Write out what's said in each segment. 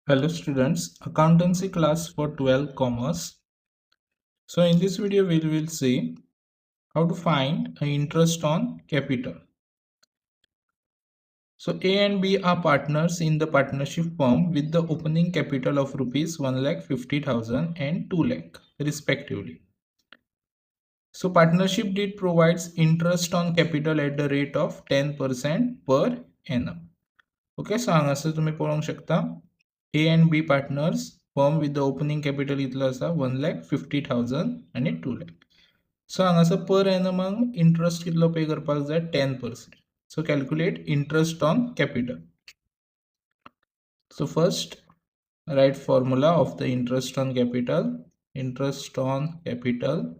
Hello students, accountancy class for 12 commerce. So in this video we will see how to find interest on capital. So A and B are partners in the partnership firm with the opening capital of rupees 1,50,000 and 2 lakh respectively. So partnership deed provides interest on capital at the rate of 10% per annum. Okay, so हांगासर तुम्ही पळोवंक शकता A and B partners firm with the opening capital इतलो आसा 1,50,000 आनी 2 lakh. So हांगासर per annum interest कितलो pay करपाक जाय 10%. So calculate interest on capital. So first write formula of the interest on capital. Interest on capital,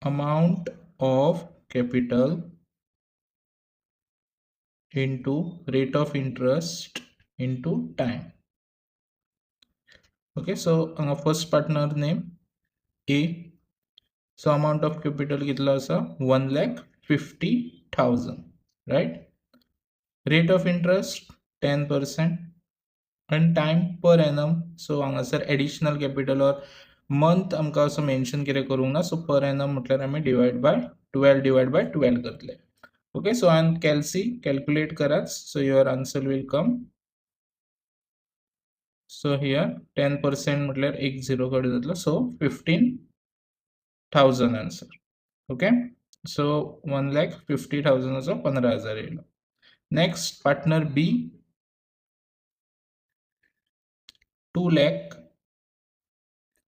amount of capital into rate of interest into time. Okay, so our first partner name A. So amount of capital kitlo asa 1,50,000, right? Rate of interest 10% and time per annum. So हांगासर additional capital or month आमकां असो mention कितें करूंक ना, so per annum म्हटल्यार आमी divide by 12 divide by 12 करतले. Okay, so on calci calculate करात, so your answer will come. So here 10% म्हटल्यार एक झिरो कडेन जातलो, so 15,000 answer. Okay, so 1,50,000 चो 15,000 येयलो. Next partner B, 2 lakh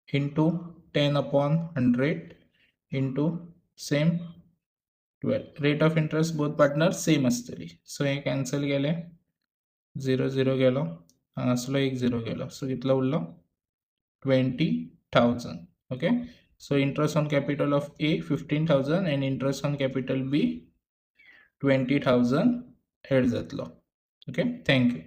into 10 upon 100 into same 12. Rate of interest both partner same आसतली. So हे cancel केले, 0 0 गेलो, हांगासलो एक 0 गेलो, सो कितलो उरलो 20,000. Okay, so interest on capital of A 15,000 and interest on capital B 20,000 add जातलो. Okay, thank you.